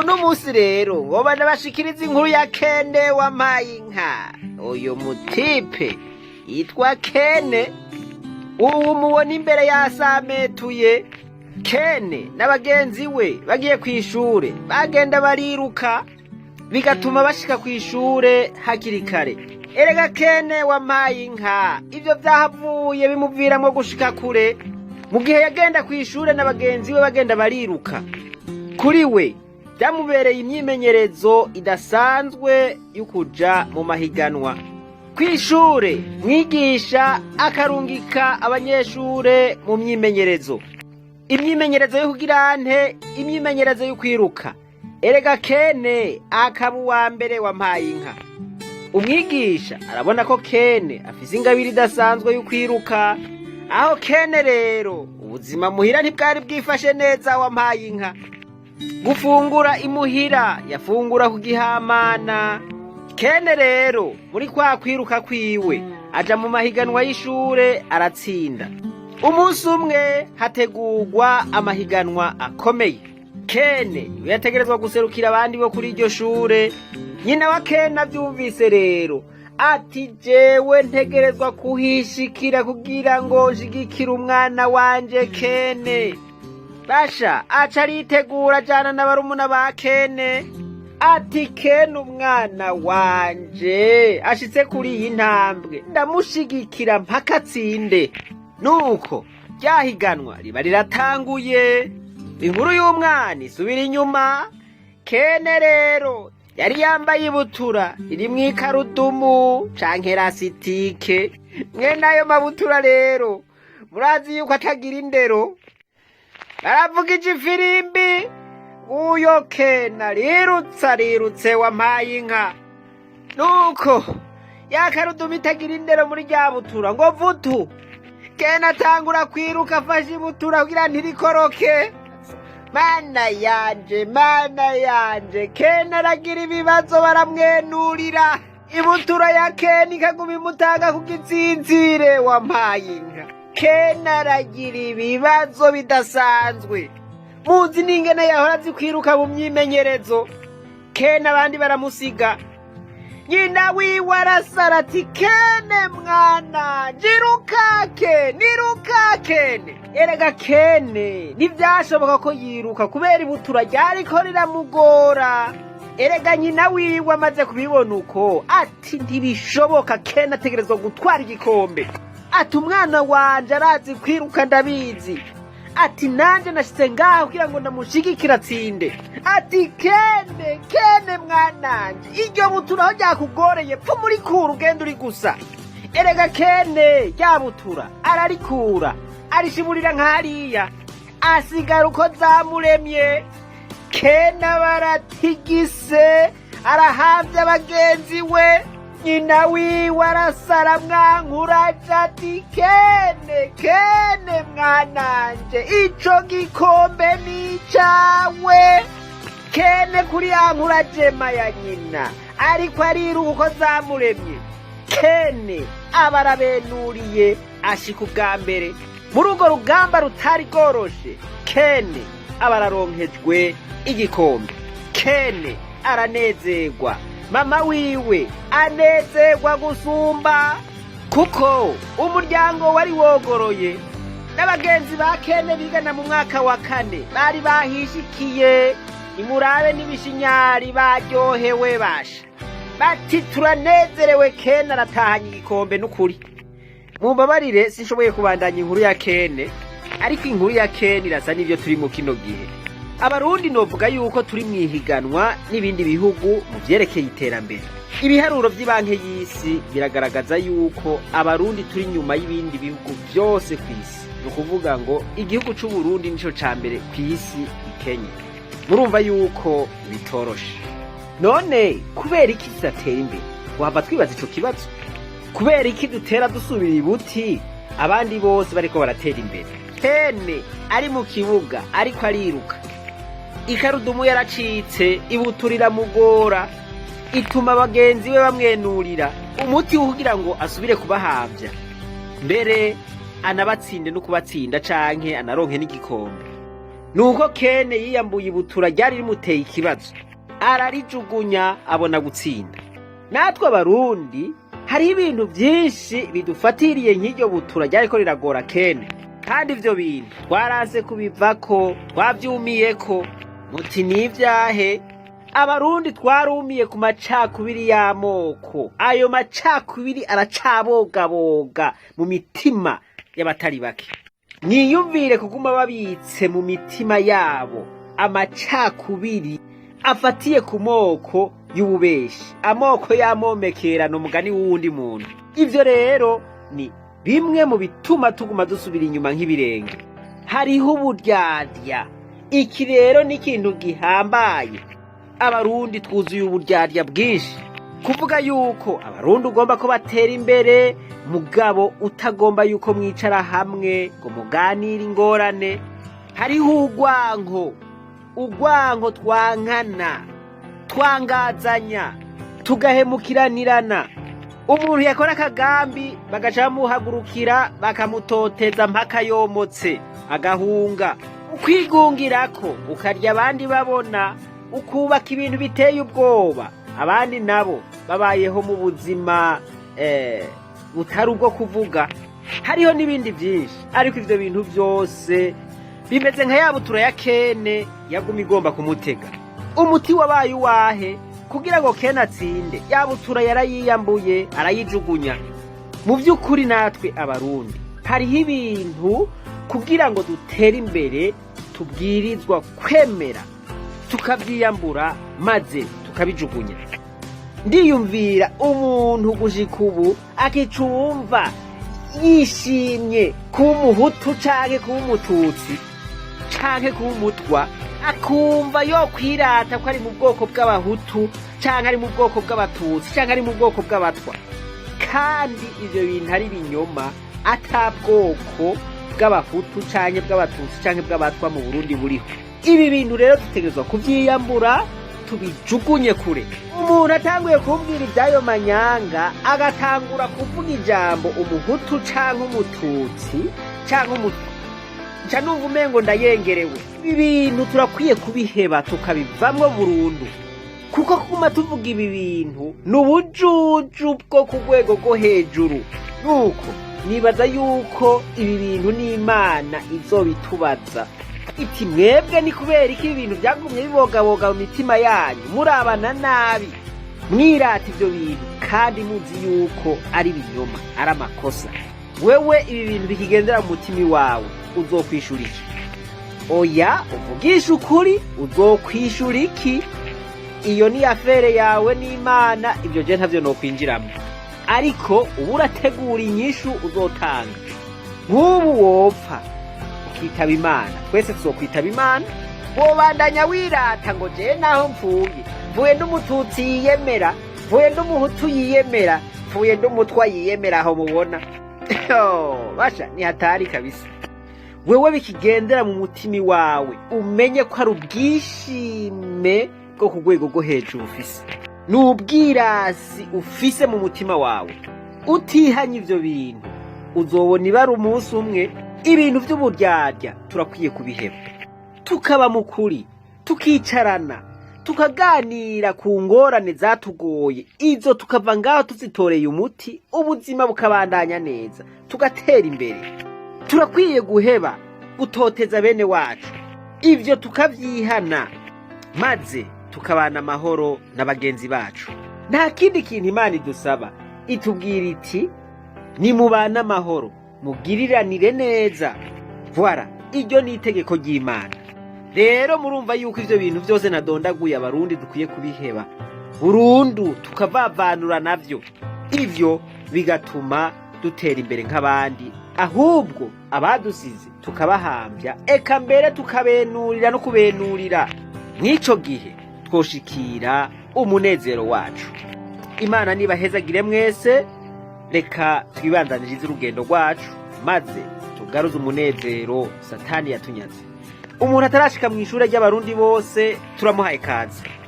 Uno munsi rero ngoba ndabashikiriza inkuru ya Kene wampaye inka. Uyu mutipe yitwa Kene, ubu mubona imbere yasametuye. Kene n'abagenzi we bagiye kw'ishure, bagenda bariruka, bigatuma bashika kw'ishure hakiri kare. Erega Kene wampaye inka, ivyo vyahavuye bimuviramwo gushika kure. Mu gihe yagenda kw'ishure na bagenzi we bagenda bariruka, kuri we byamubereye imyimenyerezo idasanzwe y'ukuja mu mahiganwa. Kw'ishure mwigisha akarungika abanyeshure mu myimenyerezo, imyimenyerezo yo kugira nte? Imyimenyerezo yo kwiruka. Erega Kene akaba uwa mbere wampaye inka. Umwigisha arabona ko Kene afise ingabire idasanzwe yo kwiruka. Aho Kene rero, ubuzima muhira ntibwari bwifashe neza wampaye inka. Gufungura imuhira yafungura ku gihamana. Kene rero muri kwa kwiruka kwiwe aja mu mahiganwa y'ishure, aratsinda. Umunsi umwe hategurwa amahiganwa akomeye. Kene niwe yategerezwa guserukira abandi bo kuri iryo shure. Nyina wa Kene avyumvise rero ati: "Jewe ntegerezwa kuhishikira kugira ngo nshigikire umwana wanje Kene." Basha aca aritegura, ajana na barumuna ba Kene, ati: "Kene umwana wanje ashitse kuri iyi ntambwe, ndamushigikira mpaka atsinde." Nuko ryahiganwa riba riratanguye. Inkuru y'umwana isubira inyuma. Kene rero yari yambaye ibutura irimwo ikarudumu canke lasitike. Mwene ayo mabutura rero murazi yuko atagira indero. Baravugije ifirimbi, uyo Kene arirutse, arirutse wampaye inka. Nuko ya karudumu itagira indero muri rya butura ngo vutu. Kene atangura kwiruka afashe ibutura kugira ntirikoroke. Mana yanje, mana yanje! Kene aragira ibibazo, baramwenurira. Ibutura ya Kene ikaguma imutanga ku gitsinzire wampaye inka. Kene aragira ibibazo bidasanzwe. Muzi n'ingene yahora azi kwiruka mu myimenyerezo. Kene abandi baramusiga. Nyina wiwe arasara ati: "Kene mwana, jiruka Kene, iruka Kene." Erega Kene ntivyashoboka ko yiruka kubera ibutura ryariko riramugora. Erega nyina wiwe amaze kubibona uko ati: "Ntibishoboka, Kene ategerezwa gutwara igikombe." Ati: "Umwana wanje arazi kwiruka, ndabizi." Ati: "Nanje nashitse ngaho kugira ngo ndamushigikire atsinde." Ati: "Kene, Kene mwananje, iryo butura aho ryakugoreye, pfuma urikura ugenda uri gusa." Erega Kene ryabutura ararikura, arishiburira nk'hariya, asigara uko zamuremye. Kene baratigise, arahamvya bagenzi we. Nyina wiwe arasara mwankuraje ati: "Kene, Kene mwananje, ico gikombe ni icawe." Kene kuri ya nkurajema ya nyina, ariko ariruka uko zamuremye, Kene aba arabenuriye, ashika ubwa mbere muri urwo rugamba rutari rworoshe. Kene aba araronkejwe igikombe. Kene aranezerwa, mama wiwe anezerwa gusumba, kuko umuryango wari wogoroye n'abagenzi ba Kene bigana mu mwaka wa kane bari bahishikiye. Nimurabe n'ibishinyari, baryohewe. Basha bati: "Turanezerewe, Kene aratahanye igikombe." N'ukuri mumbabarire sinshoboye kubandanya inkuru ya Kene, ariko inkuru ya Kene irasa n'ivyo turi mu kino gihe. Abarundi novuga yuko turi mw'ihiganwa n'ibindi bihugu mu vyerekeye iterambere. Ibiharuro vy'ibanki y'isi biragaragaza yuko Abarundi turi nyuma y'ibindi bihugu vyose kw'isi. Ni ukuvuga ngo igihugu c'Uburundi nico ca mbere kw'isi ikenye. Murumva yuko bitoroshe. None kubera iki tudatera imbere? Wava twibaza ico kibazo: kubera iki dutera dusubira ibuti abandi bose bariko baratera imbere? Kene ari mu kibuga ariko ariruka, ikarudumu yaracitse, ibutura iramugora, ituma bagenzi be bamwenurira. Umuti wo kugira ngo asubire kubahamvya mbere anabatsinde no kubatsinda canke anaronke n'igikombe. Nuko Kene yiyambuye ibutura ryari rimuteye ikibazo, ararijugunya, abona gutsinda. Natwe Abarundi hariho ibintu byinshi bidufatiriye nk'iryo butura ryariko riragora Kene, kandi ivyo bintu twaranse kubivako, twavyumiyeko. Muti n'ivyahe? Abarundi twarumiye ku macakubiri y'amoko. Ayo macakubiri aracabogaboga mu mitima y'abatari bake. Mwiyumvire kuguma babitse mu mitima yabo amacakubiri afatiye ku moko y'ububeshi, amoko y'amomekerano, umugani w'uwundi muntu. Ivyo rero ni bimwe mu bituma tuguma dusubira inyuma nk'ibirenge. Hariho uburyarya. Iki rero ni ikintu gihambaye. Abarundi twuzuye uburyarya bwinshi. Kuvuga yuko Abarundi ugomba ko batera imbere, mugabo utagomba yuko mwicara hamwe ngo muganire ingorane. Hariho urwanko, urwanko twankana, twangazanya, tugahemukiranirana. Umuntu yakora akagambi bagaca bamuhagurukira, bakamutoteza mpaka yomotse agahunga. Ukwigungirako, ukarya abandi babona, ukubaka ibintu biteye ubwoba, abandi nabo babayeho mu buzima butari ubwo kuvuga. Hariho n'ibindi byinshi, ariko ivyo bintu byose bimeze nka ya butura ya Kene yaguma igomba kumutega. Umuti wabaye uwahe kugira ngo Kene atsinde? Ya butura yarayiyambuye, arayijugunya. Mu by'ukuri natwe Abarundi hariho ibintu kugira ngo dutere imbere tubwirizwa kwemera tukavyiyambura, maze tukabijugunya. Ndiyumvira umuntu gushika ubu akicumva yishimye kuba Umuhutu canke kuba Umututsi canke kuba Umutwa, akumva yo kwirata ko ari mu bwoko bw'Abahutu canke ari mu bwoko bw'Abatutsi canke ari mu bwoko bw'Abatwa, kandi ivyo bintu ari binyoma, ata bwoko bw'Abahutu canke bw'Abatutsi canke bw'Abatwa mu Burundi buriho. Ibi bintu rero dutegerezwa kuvyiyambura, tubijugunye kure. Umuntu atanguye kumbwira ivy'ayo manyanga, agatangura kuvuga ijambo Umuhutu canke Umututsi canke Umutwa, nca numva umengo ndayengerewe. Ibi bintu turakwiye kubiheba, tukabivamwo burundu, kuko kuguma tuvuga ibi bintu ni ubujuju bwo ku rwego rwo hejuru. Nuko nibaza yuko ibi bintu n'Imana izobitubaza, iti: "Mwebwe ni kubera iki ibi bintu byagumye bibogaboga mu mitima yanyu, murabana nabi, mwirata ibyo bintu kandi muzi yuko ari ibinyoma, ari amakosa?" Wewe ibi bintu bikigendera mu mutima iwawe, uzokwishura iki? Oya, uvugisha ukuri, uzokwishura iki? Iyo ni affaire yawe n'Imana, ibyo je ntavyo nokwinjiramo, ariko uba urategura inyishu uzotanga. Nk'ubu wopfa ukitaba Imana, twese tuzokwitaba Imana, wobandanya wirata ngo: "Jewe naho mpfuye, mvuye ndi Umututsi yiyemera, mvuye ndi Umuhutu yiyemera, mvuye ndi Umutwa yiyemera"? Aho mubona basha ni hatari kabisa. Wewe bikigendera mu mutima iwawe, umenye ko ari ubwishime bwo ku rwego rwo hejuru ufise, ni ubwirasi ufise mu mutima wawe. Utihanye ivyo bintu, uzobona ibara umunsi umwe. Ibintu vy'uburyarya turakwiye kubiheba, tukaba mu kuri, tukicarana, tukaganira ku ngorane zatugoye, izo tukava ngaho tuzitoreye umuti, ubuzima bukabandanya neza, tugatera imbere. Turakwiye guheba gutoteza bene wacu, ivyo tukavyihana, maze tukabana amahoro na bagenzi bacu. Nta kindi kintu Imana idusaba. Itubwira iti: "Nimubane amahoro, mugiriranire neza." Voilà, iryo ni itegeko ry'Imana. Rero murumva yuko ivyo bintu vyose nadondaguye Abarundi dukwiye kubiheba burundu, tukavavanura navyo. Ivyo bigatuma dutera imbere nk'abandi, ahubwo abadusize tukabahambya, eka mbere tukabenurira no kubenurira. Mw'ico gihe twoshikira umunezero wacu. Imana nibahezagire mwese. Reka twibandanirize urugendo rwacu, maze tugaruze umunezero Satani yatunyaze. Umuntu atarashika mu ishure ry'Abarundi bose, turamuhaye kaze.